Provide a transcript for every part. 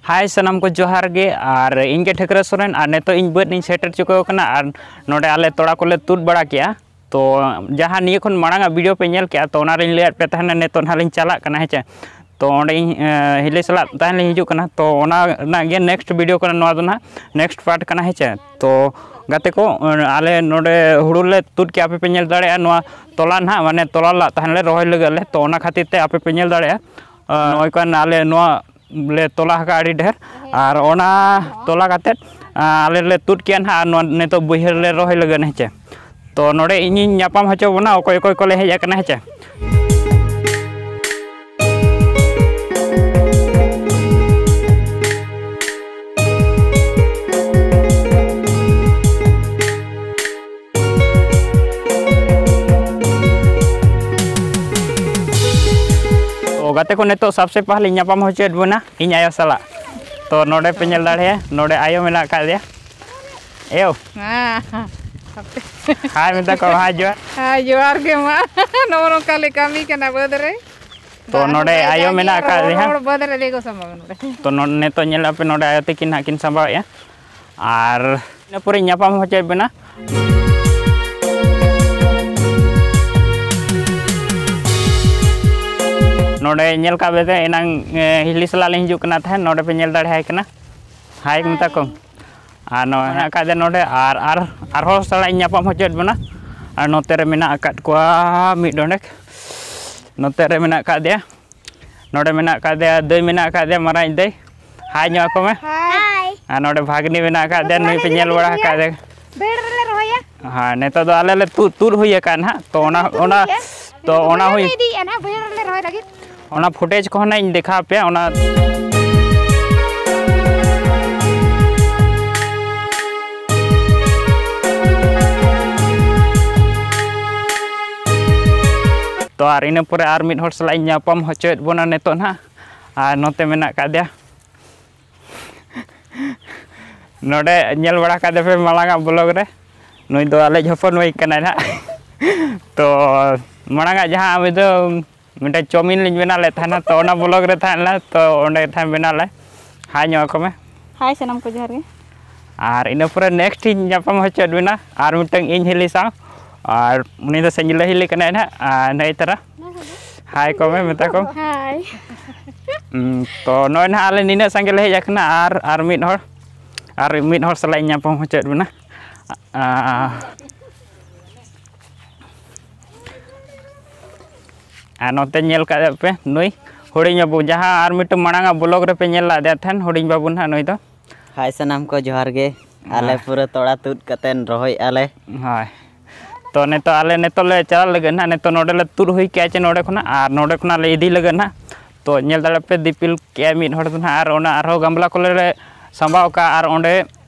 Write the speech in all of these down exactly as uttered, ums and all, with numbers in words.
ᱦᱟᱭ ᱥᱟᱱᱟᱢ ᱠᱚ, ᱡᱚᱦᱟᱨ ᱜᱮ᱾ ᱟᱨ ᱤᱧ ᱜᱮ ᱴᱷᱟᱹᱠᱨᱟᱹ ᱥᱚᱨᱮᱱ, ᱟᱨ ᱱᱤᱛᱚᱜ ᱤᱧ ᱵᱟᱹᱫᱽ ᱤᱧ ᱥᱮᱴᱮᱨ ᱪᱩᱠᱟᱹᱣ ᱟᱠᱟᱱᱟ᱾ ᱟᱨ ᱱᱚᱰᱮ ᱟᱞᱮ ᱛᱚᱲᱟ ᱠᱚᱞᱮ ᱛᱩᱫ ᱵᱟᱲᱟ ᱠᱮᱜᱼᱟ᱾ ᱛᱚ ᱡᱟᱦᱟᱸ ᱱᱤᱭᱟᱹ ᱠᱷᱚᱱ ᱢᱟᱲᱟᱝ ᱟᱜ ᱵᱷᱤᱰᱤᱭᱳ ᱯᱮ ᱧᱮᱞ ᱠᱮᱜᱼᱟ, ᱛᱚ ᱚᱱᱟ ᱨᱤᱧ ᱞᱟᱹᱭᱟᱫ ᱯᱮ ᱛᱟᱦᱮᱱᱟ, ᱱᱤᱛᱚᱜ ᱱᱟᱦᱟᱜ ᱞᱤᱧ ᱪᱟᱞᱟᱜ ᱠᱟᱱᱟ, ᱦᱮᱸ ᱪᱮ᱾ ᱛᱚ ᱚᱸᱰᱮ ᱤᱧ, ᱮ, ᱦᱤᱞᱤ ᱥᱟᱞᱟᱜ ᱛᱟᱦᱮᱱ ᱞᱤᱧ ᱦᱤᱡᱩᱜ ᱠᱟᱱᱟ᱾ ᱛᱚ ᱚᱱᱟ ᱨᱮᱱᱟᱜ ᱜᱮ ᱱᱮᱠᱥᱴ ᱵᱷᱤᱰᱤᱭᱳ ᱠᱟᱱᱟ ᱱᱚᱣᱟ ᱫᱚ ᱱᱟᱦᱟᱜ, ᱱᱮᱠᱥᱴ ᱯᱟᱨᱴ ᱠᱟᱱᱟ, ᱦᱮᱸ ᱪᱮ᱾ ᱛᱚ ᱜᱟᱛᱮ ᱠᱚ, ᱟᱞᱮ ᱱᱚᱰᱮ ᱦᱩᱲᱩ ᱞᱮ ᱛᱩᱫ ᱠᱮᱜᱼᱟ, ᱟᱯᱮ ᱯᱮ ᱧᱮᱞ ᱫᱟᱲᱮᱭᱟᱜᱼᱟ᱾ ᱱᱚᱣᱟ ᱛᱚᱞᱟ ᱱᱟᱦᱟᱜ, ᱢᱟᱱᱮ ᱛᱚᱞᱟ ᱞᱟᱜ ᱛᱟᱦᱮᱱ ᱞᱮ ᱨᱚᱦᱚᱭ ᱞᱟᱹᱜᱤᱫ ᱞᱮ, ᱛᱚ ᱚᱱᱟ ᱠᱷᱟᱹᱛᱤᱨ ᱛᱮ ᱟᱯᱮ ᱯᱮ ᱧᱮᱞ ᱫᱟᱲᱮᱭᱟᱜᱼᱟ᱾ ᱟᱨ ᱱᱚᱜᱼᱚᱭ ᱠᱟᱱ ᱟᱞᱮ ᱱᱚᱣᱟ ᱞᱮ ᱛᱚᱞᱟ ᱟᱠᱟᱫᱼᱟ ᱟᱹᱰᱤ ᱰᱷᱮᱨ, ᱟᱨ ᱚᱱᱟ ᱛᱚᱞᱟ ᱠᱟᱛᱮᱫ, ᱟᱞᱮ ᱞᱮ ᱛᱩᱫ ᱠᱮᱜᱼᱟ ᱱᱟᱦᱟᱜ, ᱟᱨ ᱱᱚᱣᱟ ᱱᱤᱛᱚᱜ ᱵᱟᱹᱭᱦᱟᱹᱲ ᱞᱮ ᱨᱚᱦᱚᱭ ᱞᱟᱹᱜᱤᱫ, ᱦᱮᱸ ᱪᱮ᱾ ᱛᱚ ᱱᱚᱰᱮ ᱤᱧᱤᱧ ᱧᱟᱯᱟᱢ ᱦᱚᱪᱚ ᱵᱚᱱᱟ, ᱚᱠᱚᱭ ᱚᱠᱚᱭ ᱠᱚᱞᱮ ᱦᱮᱡ ᱟᱠᱟᱱᱟ, ᱦᱮᱸ ᱪᱮ᱾ ᱛᱚ ᱜᱟᱛᱮ ᱠᱚ, ᱱᱤᱛᱚᱜ ᱥᱟᱵᱥᱮ ᱯᱟᱦᱞᱮ ᱧᱟᱯᱟᱢ ᱦᱚᱪᱚᱭᱮᱫ ᱵᱚᱱᱟ ᱤᱧ ᱟᱭᱳ ᱥᱟᱞᱟᱜ᱾ ᱛᱚ ᱱᱚᱰᱮ ᱯᱮ ᱧᱮᱞ ᱫᱟᱲᱮᱭᱟᱜᱼᱟ, ᱱᱚᱰᱮ ᱟᱭᱳ ᱢᱮᱱᱟᱜ ᱟᱠᱟᱫ ᱫᱮᱭᱟ᱾ ᱮᱭᱳ, ᱦᱮᱸ, ᱦᱟᱯᱮ᱾ ᱦᱟᱭ ᱢᱮᱛᱟ ᱠᱚᱢ, ᱦᱟᱭ ᱡᱚᱦᱟᱨ᱾ ᱦᱮᱸ, ᱡᱚᱦᱟᱨ ᱜᱮ ᱢᱟ᱾ ᱱᱚᱜᱼᱚ ᱱᱚᱝᱠᱟ ᱞᱮ ᱠᱟᱹᱢᱤ ᱠᱟᱱᱟ ᱵᱟᱹᱫᱽ ᱨᱮ᱾ ᱛᱚ ᱫᱟᱜ ᱦᱚᱸ ᱱᱚᱰᱮ ᱵᱟᱭ ᱟᱭᱳ ᱫᱟᱜᱮᱜᱼᱟ, ᱢᱮᱱᱟᱜ ᱟᱠᱟᱫ ᱨᱚᱦᱚᱲ ᱨᱮᱦᱟᱸᱜ᱾ ᱨᱚᱦᱚᱲ ᱵᱟᱹᱫᱽ ᱨᱮ ᱞᱮ ᱜᱚᱥᱚ ᱢᱟ ᱱᱚᱰᱮ᱾ ᱛᱚ ᱱᱚ-, ᱱᱤᱛᱚᱜ ᱧᱮᱞ ᱟᱯᱮ, ᱱᱚᱰᱮ ᱟᱭᱳ ᱛᱟᱹᱠᱤᱱ ᱦᱟᱸᱜ ᱠᱤᱱ ᱥᱟᱢᱵᱟᱣᱮᱫᱼᱟ, ᱟᱨ ᱤᱱᱟᱹ ᱯᱚᱨᱮᱧ ᱧᱟᱯᱟᱢ ᱦᱚᱪᱚᱭᱮᱫ ᱵᱮᱱᱟ᱾ ᱱᱚᱰᱮ ᱧᱮᱞ ᱠᱟᱜ ᱵᱮᱱ ᱮᱱᱟᱝ, ᱮ, ᱦᱤᱞᱤ ᱥᱟᱞᱟᱜ ᱞᱤᱧ ᱦᱤᱡᱩᱜ ᱠᱟᱱᱟ ᱛᱟᱦᱮᱸᱫ, ᱱᱚᱰᱮ ᱯᱮ ᱧᱮᱞ ᱫᱟᱲᱮᱭᱟᱭ ᱠᱟᱱᱟ᱾ ᱦᱟᱭ ᱢᱮᱛᱟ ᱠᱚᱢ᱾ ᱟᱨ ᱱᱚᱜᱼᱚᱭ ᱦᱮᱱᱟᱜ ᱟᱠᱟᱫ ᱱᱚᱰᱮ, ᱟᱨ, ᱟᱨ, ᱟᱨᱦᱚᱸ ᱥᱟᱞᱟᱜ ᱤᱧ ᱧᱟᱯᱟᱢ ᱦᱚᱪᱚᱭᱮᱫ ᱵᱚᱱᱟ᱾ ᱟᱨ ᱱᱚᱛᱮ ᱨᱮ ᱢᱮᱱᱟᱜ ᱟᱠᱟᱫ ᱠᱚᱣᱟ ᱢᱤᱫ ᱰᱚᱸᱰᱮᱠ, ᱱᱚᱛᱮ ᱨᱮ ᱢᱮᱱᱟᱜ ᱟᱠᱟᱫ ᱫᱮᱭᱟ, ᱱᱚᱰᱮ ᱢᱮᱱᱟᱜ ᱟᱠᱟᱫ ᱫᱮᱭᱟ, ᱫᱟᱹᱭ ᱢᱮᱱᱟᱜ ᱟᱠᱟᱫ ᱫᱮᱭᱟ, ᱢᱟᱨᱟᱝᱤᱡ ᱫᱟᱹᱭ᱾ ᱦᱟᱭ ᱧᱚᱜ ᱟᱠᱚ ᱢᱮ᱾ ᱦᱟᱭ᱾ ᱟᱨ ᱱᱚᱰᱮ ᱵᱷᱟᱜᱽᱱᱤ ᱢᱮᱱᱟᱜ ᱟᱠᱟᱫ ᱫᱮᱭᱟ, ᱱᱩᱭ ᱯᱮ ᱧᱮᱞ ᱵᱟᱲᱟ ᱟᱠᱟᱫ ᱫᱮᱭᱟ᱾ ᱵᱟᱹᱭᱦᱟᱹᱲ ᱨᱮᱞᱮ ᱨᱚᱦᱚᱭᱟ᱾ ᱦᱮᱸ, ᱱᱤᱛᱚᱜ ᱫᱚ ᱟᱞᱮ ᱞᱮ ᱛᱩᱫ, ᱛᱩᱫ ᱦᱩᱭ ᱟᱠᱟᱱ ᱦᱟᱸᱜ, ᱛᱚ ᱚᱱᱟ, ᱛᱩᱫ ᱚᱱᱟ, ᱦᱩᱭ ᱟᱠᱟᱱ᱾ ᱛᱚ ᱚᱱᱟ ᱵᱟᱹᱭᱦᱟᱹᱲ ᱦᱩᱭ ᱞᱮ ᱤᱫᱤᱭᱮᱫᱼᱟ ᱱᱟᱦᱟᱜ, ᱵᱟᱹᱭᱦᱟᱹᱲ ᱨᱮᱞᱮ ᱨᱚᱦᱚᱭ ᱞᱟᱹᱜᱤᱫ᱾ ᱚᱱᱟ ᱯᱷᱩᱴᱮᱡᱽ ᱠᱚᱦᱚᱸ ᱱᱟᱜ ᱤᱧ ᱫᱮᱠᱷᱟᱣ ᱟᱯᱮᱭᱟ, ᱚᱱᱟ᱾ ᱛᱚ ᱟᱨ ᱤᱱᱟᱹ ᱯᱚᱨᱮ ᱟᱨ ᱢᱤᱫ ᱦᱚᱲ ᱥᱟᱞᱟᱜ ᱤᱧ ᱧᱟᱯᱟᱢ ᱦᱚᱪᱚᱭᱮᱫ ᱵᱚᱱᱟ ᱱᱤᱛᱚᱜ ᱱᱟᱦᱟᱜ᱾ ᱟᱨ ᱱᱚᱛᱮ ᱢᱮᱱᱟᱜ ᱟᱠᱟᱫ ᱫᱮᱭᱟ, ᱱᱚᱰᱮ ᱧᱮᱞ ᱵᱟᱲᱟ ᱠᱟᱫᱮ ᱯᱮ ᱢᱟᱲᱟᱝ ᱟᱜ ᱵᱞᱚᱜ ᱨᱮ, ᱱᱩᱭ ᱫᱚ ᱟᱞᱮ ᱦᱚᱯᱚᱱ ᱢᱟᱹᱭ ᱠᱟᱱᱟᱭ ᱱᱟᱦᱟᱜ᱾ ᱛᱚ ᱢᱟᱲᱟᱝ ᱟᱜ ᱡᱟᱦᱟᱸ ᱩᱱᱤ ᱫᱚ ᱢᱤᱫᱴᱮᱱ ᱪᱟᱣᱢᱤᱱ ᱞᱤᱧ ᱵᱮᱱᱟᱣ ᱞᱮᱫ ᱛᱟᱦᱮᱱᱟ, ᱛᱚ ᱚᱱᱟ ᱵᱞᱚᱜ ᱨᱮ ᱛᱟᱦᱮᱸ ᱞᱮᱱᱟ, ᱛᱚ ᱚᱸᱰᱮ ᱛᱟᱦᱮᱸ ᱵᱮᱱᱟᱣ ᱞᱮ᱾ ᱦᱟᱭ ᱧᱚᱜ ᱟᱠᱚ ᱢᱮ᱾ ᱦᱟᱭ ᱥᱟᱱᱟᱢ ᱠᱚ, ᱡᱚᱦᱟᱨ ᱜᱮ᱾ ᱟᱨ ᱤᱱᱟᱹ ᱯᱚᱨᱮ ᱱᱮᱠᱥᱴ ᱤᱧ ᱧᱟᱯᱟᱢ ᱦᱚᱪᱚᱭᱮᱫ ᱵᱮᱱᱟ ᱟᱨ ᱢᱤᱫᱴᱟᱝ ᱤᱧ ᱦᱤᱞᱤ ᱥᱟᱶ, ᱟᱨ ᱩᱱᱤ ᱫᱚ ᱥᱮᱸᱡᱞᱟᱹ ᱦᱤᱞᱤ ᱠᱟᱱᱟᱭ ᱱᱟᱦᱟᱜ, ᱟᱨ ᱱᱟᱹᱭ ᱛᱟᱨᱟ᱾ ᱦᱟᱭ ᱠᱚ ᱢᱮ, ᱢᱮᱛᱟ ᱠᱚᱢ᱾ ᱦᱟᱭ᱾ ᱦᱩᱸ, ᱛᱚ ᱱᱚᱜᱼᱚᱭ ᱱᱟᱦᱟᱜ ᱟᱞᱮ ᱱᱤᱱᱟᱹᱜ ᱥᱟᱸᱜᱮ ᱞᱮ ᱦᱮᱡ ᱟᱠᱟᱱᱟ, ᱟᱨ, ᱟᱨ ᱢᱤᱫ ᱦᱚᱲ, ᱟᱨ ᱢᱤᱫ ᱦᱚᱲ ᱥᱟᱞᱟᱜ ᱤᱧ ᱧᱟᱯᱟᱢ ᱦᱚᱪᱚᱭᱮᱫ ᱵᱮᱱᱟ᱾ ᱟ-, ᱟᱨ ᱱᱚᱛᱮ ᱧᱮᱞ ᱠᱟᱜ ᱯᱮ, ᱱᱩᱭ ᱦᱩᱰᱤᱧ ᱵᱟᱹᱵᱩ, ᱡᱟᱦᱟᱸ ᱟᱨ ᱢᱤᱫᱴᱟᱝ ᱢᱟᱲᱟᱝ ᱟᱜ ᱵᱞᱚᱜ ᱨᱮᱯᱮ ᱧᱮᱞ ᱞᱮᱫᱮᱭᱟ ᱛᱟᱦᱮᱱ, ᱦᱩᱰᱤᱧ ᱵᱟᱹᱵᱩ ᱱᱟᱦᱟᱜ ᱱᱩᱭ ᱫᱚ᱾ ᱦᱟᱭ ᱥᱟᱱᱟᱢ ᱠᱚ, ᱡᱚᱦᱟᱨ ᱜᱮ᱾ ᱟᱞᱮ ᱦᱮᱸ᱾ ᱯᱩᱨᱟᱹ ᱛᱚᱲᱟ ᱛᱩᱫ ᱠᱟᱛᱮᱱ ᱨᱚᱦᱚᱭᱮᱫᱼᱟ ᱞᱮ᱾ ᱦᱳᱭ᱾ ᱛᱚ ᱱᱤᱛᱚᱜ ᱟᱞᱮ ᱱᱤᱛᱚᱜ ᱞᱮ ᱪᱟᱞᱟᱜ ᱞᱟᱹᱜᱤᱫ ᱱᱟᱦᱟᱜ, ᱱᱤᱛᱚᱜ ᱱᱚᱰᱮ ᱞᱮ ᱛᱩᱫ ᱦᱩᱭ ᱠᱮᱜᱼᱟ ᱪᱮ ᱱᱚᱰᱮ ᱠᱷᱚᱱᱟᱜ, ᱟᱨ ᱱᱚᱰᱮ ᱠᱷᱚᱱᱟᱜ ᱞᱮ ᱤᱫᱤ ᱞᱟᱹᱜᱤᱫ ᱱᱟᱦᱟᱜ᱾ ᱛᱚ ᱧᱮᱞ ᱫᱟᱲᱮᱭᱟᱜ ᱯᱮ, ᱫᱤᱯᱤᱞ ᱠᱮᱜᱼᱟᱭ ᱢᱤᱫ ᱦᱚᱲ ᱫᱚ ᱱᱟᱦᱟᱜ, ᱟᱨ ᱚᱱᱟ ᱟᱨᱦᱚᱸ ᱜᱟᱢᱞᱟ ᱠᱚᱞᱮ ᱞᱮ ᱥᱟᱢᱵᱟᱣ ᱠᱟᱜᱼᱟ, ᱟᱨ ᱚᱸᱰᱮ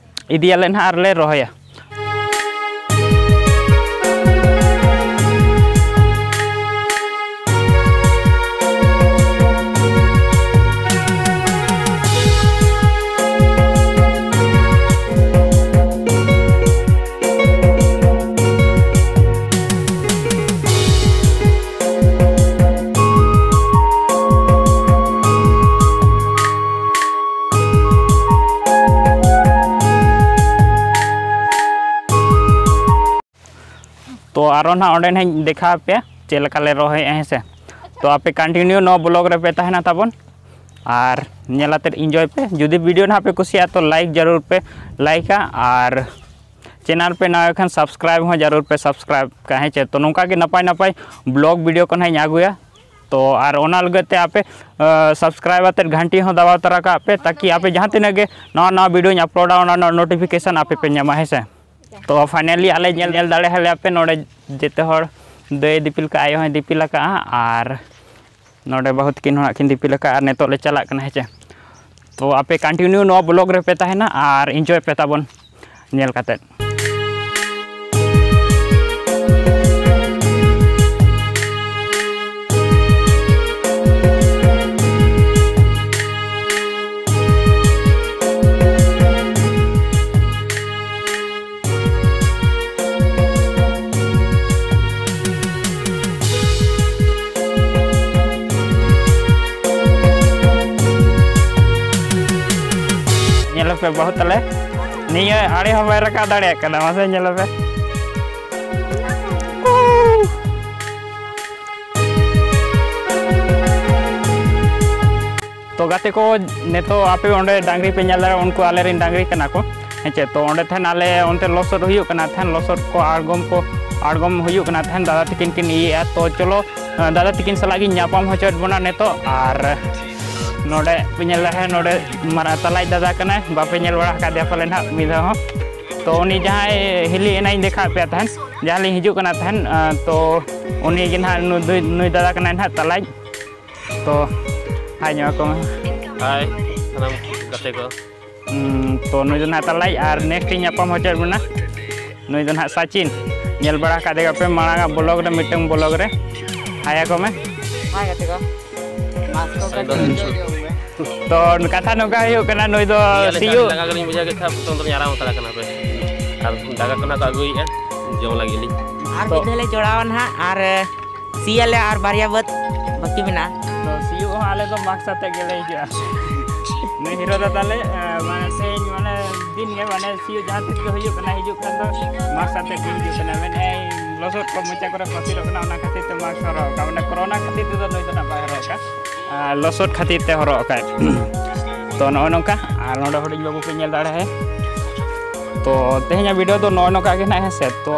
ᱤᱫᱤᱭᱟᱞᱮ ᱱᱟᱦᱟᱜ ᱟᱨ ᱞᱮ ᱨᱚᱦᱚᱭᱟ᱾ ᱛᱚ ᱟᱨᱚ ᱱᱟᱦᱟᱜ ᱚᱸᱰᱮ ᱱᱟᱦᱟᱜ ᱤᱧ ᱫᱮᱠᱷᱟᱣ ᱟᱯᱮᱭᱟ ᱪᱮᱫ ᱞᱮᱠᱟ ᱞᱮ ᱨᱚᱦᱚᱭᱮᱫᱼᱟ, ᱦᱮᱸ ᱥᱮ᱾ ᱛᱚ ᱟᱯᱮ ᱠᱚᱱᱴᱤᱱᱤᱭᱩ ᱱᱚᱣᱟ ᱵᱞᱚᱜ ᱨᱮᱯᱮ ᱛᱟᱦᱮᱱᱟ ᱛᱟᱵᱚᱱ, ᱟᱨ ᱧᱮᱞ ᱟᱛᱮᱫ ᱤᱱᱡᱚᱭ ᱯᱮ᱾ ᱡᱩᱫᱤ ᱵᱷᱤᱰᱤᱭᱳ ᱱᱟᱦᱟᱜ ᱯᱮ ᱠᱩᱥᱤᱭᱟᱜᱼᱟ, ᱛᱚ ᱞᱟᱭᱤᱠ ᱡᱟᱹᱨᱩᱲ ᱯᱮ ᱞᱟᱭᱤᱠᱟ, ᱟᱨ ᱪᱮᱱᱮᱞ ᱯᱮ ᱱᱟᱣᱟ ᱠᱷᱟᱱ ᱥᱟᱵᱥᱠᱨᱟᱭᱤᱵ ᱦᱚᱸ ᱡᱟᱹᱨᱩᱲ ᱯᱮ ᱥᱟᱵᱥᱠᱨᱟᱭᱤᱵ ᱠᱟᱜᱼᱟ, ᱦᱮᱸ ᱪᱮ᱾ ᱛᱚ ᱱᱚᱝᱠᱟ ᱜᱮ ᱱᱟᱯᱟᱭ ᱱᱟᱯᱟᱭ ᱵᱞᱚᱜ ᱵᱷᱤᱰᱤᱭᱳ ᱠᱚ ᱱᱟᱦᱟᱜ ᱤᱧ ᱟᱹᱜᱩᱭᱟ᱾ ᱛᱚ ᱟᱨ ᱚᱱᱟ ᱞᱟᱹᱜᱤᱫ ᱛᱮ ᱟᱯᱮ ᱥᱟᱵᱥᱠᱨᱟᱭᱤᱵ ᱟᱛᱮᱫ ᱜᱷᱟᱱᱴᱤ ᱦᱚᱸ ᱫᱟᱵᱟᱣ ᱛᱚᱨᱟ ᱠᱟᱜ ᱯᱮ, ᱛᱟᱠᱤ ᱟᱯᱮ ᱡᱟᱦᱟᱸ ᱛᱤᱱᱟᱹᱜ ᱜᱮ ᱱᱟᱣᱟ ᱱᱟᱣᱟ ᱵᱷᱤᱰᱤᱭᱳᱧ ᱟᱯᱞᱳᱰᱟ, ᱚᱱᱟ ᱨᱮᱱᱟᱜ ᱱᱳᱴᱤᱯᱷᱤᱠᱮᱥᱚᱱ ᱟᱯᱮ ᱯᱮ ᱧᱟᱢᱟ, ᱦᱮᱸ ᱥᱮ᱾ ᱛᱚ ᱯᱷᱟᱭᱱᱟᱞᱤ ᱟᱞᱮ ᱧᱮᱞ, ᱧᱮᱞ ᱫᱟᱲᱮ ᱟᱞᱮ ᱟᱯᱮ ᱱᱚᱰᱮ ᱡᱮᱛᱮ ᱦᱚᱲ, ᱫᱟᱹᱭ ᱫᱤᱯᱤᱞ ᱠᱟᱜᱼᱟ, ᱟᱭᱳ ᱦᱚᱸᱭ ᱫᱤᱯᱤᱞ ᱟᱠᱟᱜᱼᱟ, ᱟᱨ ᱱᱚᱰᱮ ᱵᱟᱹᱦᱩ ᱛᱟᱹᱠᱤᱱ ᱦᱚᱸ ᱱᱟᱜ ᱠᱤᱱ ᱫᱤᱯᱤᱞ ᱟᱠᱟᱫᱼᱟ, ᱟᱨ ᱱᱤᱛᱚᱜ ᱞᱮ ᱪᱟᱞᱟᱜ ᱠᱟᱱᱟ, ᱦᱮᱸ ᱪᱮ᱾ ᱛᱚ ᱟᱯᱮ ᱠᱚᱱᱴᱤᱱᱤᱭᱩ ᱱᱚᱣᱟ ᱵᱞᱚᱜ ᱨᱮᱯᱮ ᱛᱟᱦᱮᱱᱟ ᱟᱨ ᱤᱱᱡᱚᱭ ᱯᱮ ᱛᱟᱵᱚᱱ ᱧᱮᱞ ᱠᱟᱛᱮᱫ᱾ ᱯᱮ ᱵᱟᱹᱦᱩ ᱛᱟᱞᱮ ᱱᱤᱭᱟᱹ ᱟᱲᱮ ᱦᱚᱸ ᱵᱟᱭ ᱨᱟᱠᱟᱵ ᱫᱟᱲᱮᱭᱟᱜ ᱠᱟᱱᱟ᱾ ᱢᱟᱥᱮ ᱧᱮᱞ ᱯᱮ᱾ ᱛᱚ ᱜᱟᱛᱮ ᱠᱚ, ᱱᱤᱛᱚᱜ ᱟᱯᱮ ᱚᱸᱰᱮ ᱰᱟᱝᱨᱤ ᱯᱮ ᱧᱮᱞ ᱫᱟᱲᱮᱭᱟᱜᱼᱟ, ᱩᱱᱠᱩ ᱟᱞᱮᱨᱮᱱ ᱰᱟᱝᱨᱤ ᱠᱟᱱᱟ ᱠᱚ, ᱦᱮᱸ ᱪᱮ? ᱛᱚ ᱚᱸᱰᱮ ᱛᱟᱦᱮᱱ ᱟᱞᱮ ᱚᱱᱛᱮ ᱞᱚᱥᱚᱫ ᱦᱩᱭᱩᱜ ᱠᱟᱱᱟ ᱛᱟᱦᱮᱱ, ᱞᱚᱥᱚᱫ ᱠᱚ, ᱟᱬᱜᱚᱢ ᱠᱚ, ᱟᱬᱜᱚᱢ ᱦᱩᱭᱩᱜ ᱠᱟᱱᱟ ᱛᱟᱦᱮᱱ, ᱫᱟᱫᱟ ᱛᱟᱹᱠᱤᱱ ᱠᱤᱱ ᱤᱭᱟᱹᱭᱮᱫᱼᱟ᱾ ᱛᱚ ᱪᱚᱞᱚ, ᱫᱟᱫᱟ ᱛᱟᱹᱠᱤᱱ ᱥᱟᱞᱟᱜ ᱜᱤᱧ ᱧᱟᱯᱟᱢ ᱦᱚᱪᱚᱭᱮᱫ ᱵᱚᱱᱟ ᱱᱤᱛᱚᱜ᱾ ᱟᱨ ᱱᱚᱰᱮ ᱯᱮ ᱧᱮᱞ ᱫᱟᱲᱮᱭᱟᱜᱼᱟ, ᱱᱚᱰᱮ ᱢᱟᱨᱟᱝ ᱛᱟᱞᱟᱭᱤᱡ ᱫᱟᱫᱟ ᱠᱟᱱᱟᱭ, ᱵᱟᱯᱮ ᱧᱮᱞ ᱵᱟᱲᱟ ᱟᱠᱟᱫᱮᱭᱟ ᱯᱟᱞᱮ ᱱᱟᱦᱟᱜ ᱢᱤᱫ ᱫᱷᱟᱣ ᱦᱚᱸ᱾ ᱛᱚ ᱩᱱᱤ ᱡᱟᱦᱟᱸᱭ ᱦᱤᱞᱤ ᱮᱱᱟᱧ ᱫᱮᱠᱷᱟᱣᱟᱫ ᱯᱮᱭᱟ ᱛᱟᱦᱮᱱ, ᱡᱟᱦᱟᱸ ᱞᱤᱧ ᱦᱤᱡᱩᱜ ᱠᱟᱱᱟ ᱛᱟᱦᱮᱱ, ᱛᱚ ᱩᱱᱤ ᱜᱮ ᱱᱟᱦᱟᱜ ᱱᱩᱭ ᱫᱚᱭ-, ᱱᱩᱭ ᱫᱟᱫᱟ ᱠᱟᱱᱟᱭ ᱱᱟᱦᱟᱜ ᱛᱟᱞᱟᱭᱤᱡ᱾ ᱛᱚ ᱦᱟᱭ ᱧᱚᱜ ᱟᱠᱚ ᱢᱮ᱾ ᱦᱟᱭ ᱥᱟᱱᱟᱢ ᱜᱟᱛᱮ ᱠᱚ᱾ ᱦᱩᱸ, ᱛᱚ ᱱᱩᱭ ᱫᱚ ᱱᱟᱦᱟᱜ ᱛᱟᱞᱟᱭᱤᱡ ᱟᱨ next ᱤᱧ ᱧᱟᱯᱟᱢ ᱦᱚᱪᱚᱭᱮᱫ ᱵᱚᱱᱟ᱾ ᱱᱩᱭ ᱫᱚ ᱱᱟᱦᱟᱜ ᱥᱟᱪᱤᱱ᱾ ᱧᱮᱞ ᱵᱟᱲᱟ ᱟᱠᱟᱫ ᱜᱮᱭᱟ ᱯᱮ ᱢᱟᱲᱟᱝ ᱟᱜ vlog ᱨᱮ, ᱢᱤᱫᱴᱟᱝ vlog ᱨᱮ᱾ ᱦᱟᱭ ᱟᱠᱚ ᱢᱮ᱾ ᱦᱟᱭ ᱜᱟᱛᱮ ᱠᱚ᱾ ᱢᱟᱥᱠ ᱠᱚ ᱮᱠᱫᱚᱢ᱾ ᱛᱚ ᱠᱟᱛᱷᱟ ᱱᱚᱝᱠᱟ ᱦᱩᱭᱩᱜ ᱠᱟᱱᱟ, ᱱᱩᱭ ᱫᱚ ᱱᱤᱭᱟᱹ ᱞᱮᱠᱟ ᱥᱤᱭᱳᱜ ᱫᱟᱠᱟ ᱠᱚᱞᱤᱧ ᱵᱩᱡᱷᱟᱹᱣ ᱠᱮᱫ ᱠᱷᱟᱱ ᱱᱤᱛᱚᱝ ᱫᱚᱞᱤᱧ ᱟᱨᱟᱢ ᱦᱟᱛᱟᱲ ᱠᱟᱱᱟ ᱦᱟᱯᱮ᱾ ᱟᱨ ᱫᱟᱠᱟ ᱠᱚ ᱱᱟᱦᱟᱜ ᱠᱚ ᱟᱹᱜᱩᱭᱮᱫᱼᱟ, ᱡᱚᱢ ᱞᱟᱹᱜᱤᱫ ᱞᱤᱧ᱾ ᱟᱨ ᱛᱚ ᱢᱤᱫ ᱫᱷᱟᱣ ᱞᱮ ᱡᱚᱲᱟᱣᱟ ᱱᱟᱦᱟᱜ, ᱟᱨ ᱥᱤᱭᱟᱞᱮ ᱟᱨ ᱵᱟᱨᱭᱟ ᱵᱟᱹᱫᱽ ᱵᱟᱹᱠᱤ ᱢᱮᱱᱟᱜᱼᱟ᱾ ᱛᱚ ᱥᱤᱭᱳᱜ ᱦᱚᱸ ᱟᱞᱮ ᱫᱚ ᱢᱟᱥᱠ ᱟᱛᱮ ᱜᱮᱞᱮ ᱦᱤᱡᱩᱜᱼᱟ᱾ ᱱᱩᱭ ᱦᱤᱨᱳ ᱫᱟ ᱛᱟᱞᱮ, ᱮ, ᱢᱟᱱᱮ ᱛᱮᱦᱮᱧ ᱢᱟᱱᱮ ᱫᱤᱱ ᱜᱮ ᱢᱟᱱᱮ ᱥᱤᱭᱳᱜ ᱡᱟᱦᱟᱸ ᱛᱤᱥ ᱜᱮ ᱦᱩᱭᱩᱜ ᱠᱟᱱᱟ, ᱦᱤᱡᱩᱜ ᱠᱷᱟᱱ ᱫᱚ ᱢᱟᱥᱠ ᱟᱛᱮ ᱜᱮ ᱦᱤᱡᱩᱜ ᱠᱟᱱᱟ᱾ ᱢᱮᱱᱮᱫᱼᱟᱭ ᱞᱚᱥᱚᱫ ᱠᱚ ᱢᱚᱪᱟ ᱠᱚᱨᱮ ᱯᱟᱹᱥᱤᱨᱚᱜ ᱠᱟᱱᱟ, ᱚᱱᱟ ᱠᱷᱟᱹᱛᱤᱨ ᱛᱮ ᱢᱟᱥᱠ ᱦᱚᱨᱚᱜ ᱟᱠᱟᱫ᱾ ᱢᱟᱱᱮ ᱠᱳᱨᱳᱱᱟ ᱠᱷᱟᱹᱛᱤᱨ ᱛᱮᱫᱚ ᱱᱩᱭ ᱫᱚ ᱱᱟᱜ ᱵᱟᱭ ᱦᱚᱨᱚᱜ ᱟᱠᱟᱫ, ᱟᱨ ᱞᱚᱥᱚᱫ ᱠᱷᱟᱹᱛᱤᱨ ᱛᱮ ᱦᱚᱨᱚᱜ ᱟᱠᱟᱫ᱾ ᱛᱚ ᱱᱚᱜᱼᱚᱭ ᱱᱚᱝᱠᱟ᱾ ᱟᱨ ᱱᱚᱰᱮ ᱦᱩᱰᱤᱧ ᱵᱟᱹᱵᱩ ᱯᱮ ᱧᱮᱞ ᱫᱟᱲᱮᱭᱟᱭᱟ᱾ ᱛᱚ ᱛᱮᱦᱮᱧᱟᱜ video ᱫᱚ ᱱᱚᱜᱼᱚᱭ ᱱᱚᱝᱠᱟ ᱜᱮ ᱱᱟᱜ, ᱦᱮᱸ ᱥᱮ? ᱛᱚ